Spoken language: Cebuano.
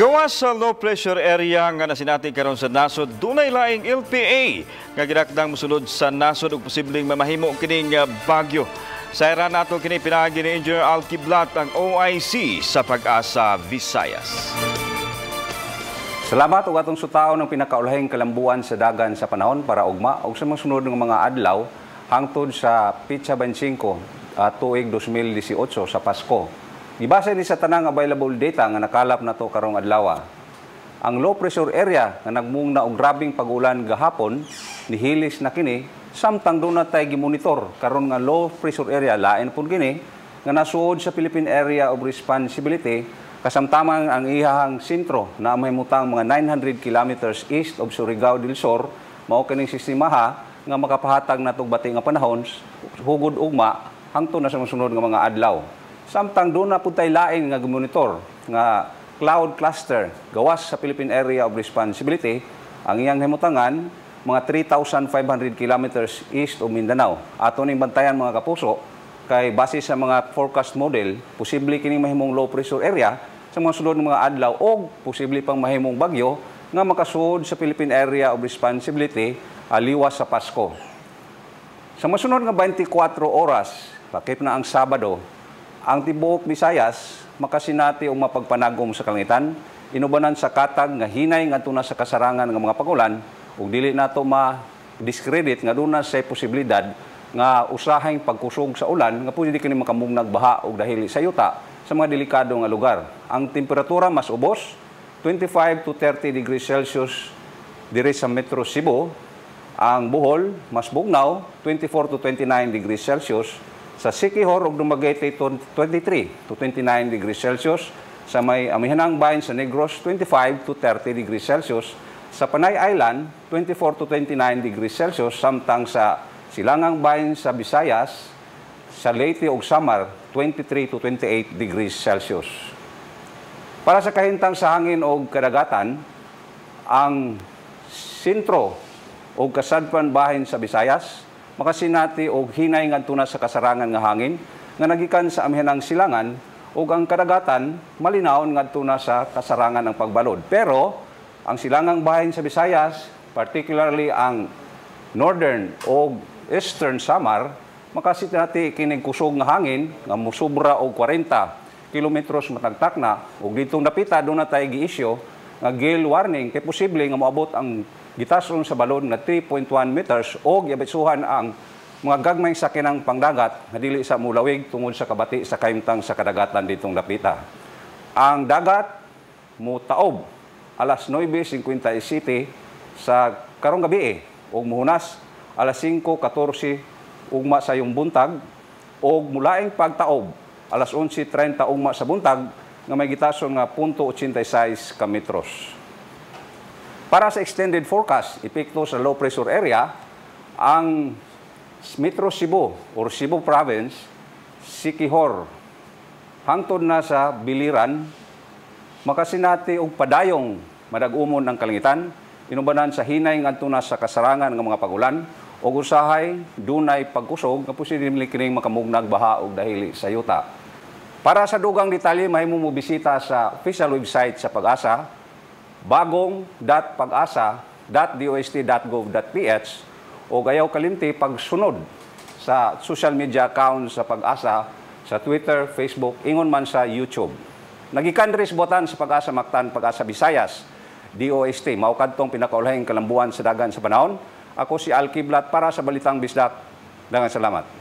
Gawas sa low pressure area nga nasinati karon sa nasod, dunay laing LPA nga gidakdang mosulod sa nasod ug posibleng mamahimo kining bagyo. Sayran nato kini pinaagi ni Engineer Al Kiblat, ang OIC sa Pag-asa Visayas. Salamat. Ug atong sutaon ang pinakaulahing kalambuan sa dagan sa panahon para ugma ug sa mga sunod nga mga adlaw hangtod sa pitsa 25 tuig 2018 sa Pasko. Gibase ni sa tanang available data nga nakalap nato karong adlaw. Ang low pressure area nga nagmungna og grabeng pag-ulan gahapon nihilis na kini, samtang duna tay gimonitor karon nga low pressure area, lain pud kini, nga nasuod sa Philippine Area of Responsibility, kasamtamang ang iyahang sentro na mahimutang mga 900 kilometers east of Surigao del Sur. Mao kining sistemaha nga makapahatag natog bati nga panahon hugod ugma hangtod na sa mosunod nga mga adlaw. Samtang duna pud tay lain nga gimonitor nga cloud cluster gawas sa Philippine Area of Responsibility, ang iyang himutangan mga 3,500 kilometers east of Mindanao. Ato ning bantayan, mga kapuso, kay base sa mga forecast model, posible kining mahimong low pressure area sa mga sunod nga mga adlaw o posible pang mahimong bagyo nga makasuod sa Philippine Area of Responsibility liwas sa Pasko. Sa masunod nga 24 oras, lakip na ang Sabado, ang tibuok Visayas makasinati og mapagpanagom sa kalangitan, inubanan sa katag nga hinay ngadto na sa kasarangan nga mga pagulan, ug dili nato ma-discredit nga duna sa posibilidad nga usahing pagkusog sa ulan nga pwede kini makamugnag baha og dahili sa yuta sa mga delikado nga lugar. Ang temperatura mas ubos, 25 to 30 degrees Celsius diri sa Metro Cebu. Ang Bohol mas bugnaw, 24 to 29 degrees Celsius. Sa Siquijor ug Dumaguete, 23 to 29 degrees Celsius. Sa may amihanang bahin sa Negros, 25 to 30 degrees Celsius. Sa Panay Island, 24 to 29 degrees Celsius, samtang sa silangang bahin sa Visayas, sa Leyte ug Samar, 23 to 28 degrees Celsius. Para sa kahintang sa hangin o kadagatan, ang sentro o kasadpan bahin sa Visayas makasinati og hinay ngadto na sa kasarangan nga hangin nga nagikan sa amihanang silangan, ug ang kadagatan malinawon ngadto na sa kasarangan ng pagbalod. Pero ang silangang bahin sa Visayas, particularly ang northern o eastern Samar, makasinati kining kusog nga hangin nga musubra og 40 kilometros matag takna, ug ditong dapita duna tay gi-issue nga gale warning kay posible nga moabot ang gitason sa balod nga 3.1 meters, o giabisuhan ang mga gagmayng sakinang pangdagat nga dili sa mulawig tungod sa kabati sa kahimtang sa kadagatan ditong dapita. Ang dagat mutaob alas 9:57 sa karong gabi ug muhunas alas 5:14 ugma sa yung buntag, og mulaing pagtaob alas 11:30 ugma sa buntag nga may gitason nga 0.86 ka metros. Para sa extended forecast, epekto sa low pressure area, ang Metro Cebu or Cebu Province, Siquijor, hangtod na sa Biliran, makasinati og padayong madag-umon ang kalangitan, inubanan sa hinay ngadto na sa kasarangan ng mga pagulan, ug usahay dunay pagkusog nga posible kining makamugnag baha og dahili sa yuta. Para sa dugang detalye, mahimo mo bisita sa official website sa Pag-asa, bagong.pagasa.dost.gov.ph, o ayaw kalimti pagsunod sa social media accounts sa Pag-asa sa Twitter, Facebook, ingon man sa YouTube. Nagikan diri sa buotan sa Pag-asa Mactan, Pag-asa Visayas, DOST, mao kadtong pinakaulahing kalambuan sa dagan sa panahon. Ako si Al Kiblat para sa Balitang Bisdak. Daghang salamat.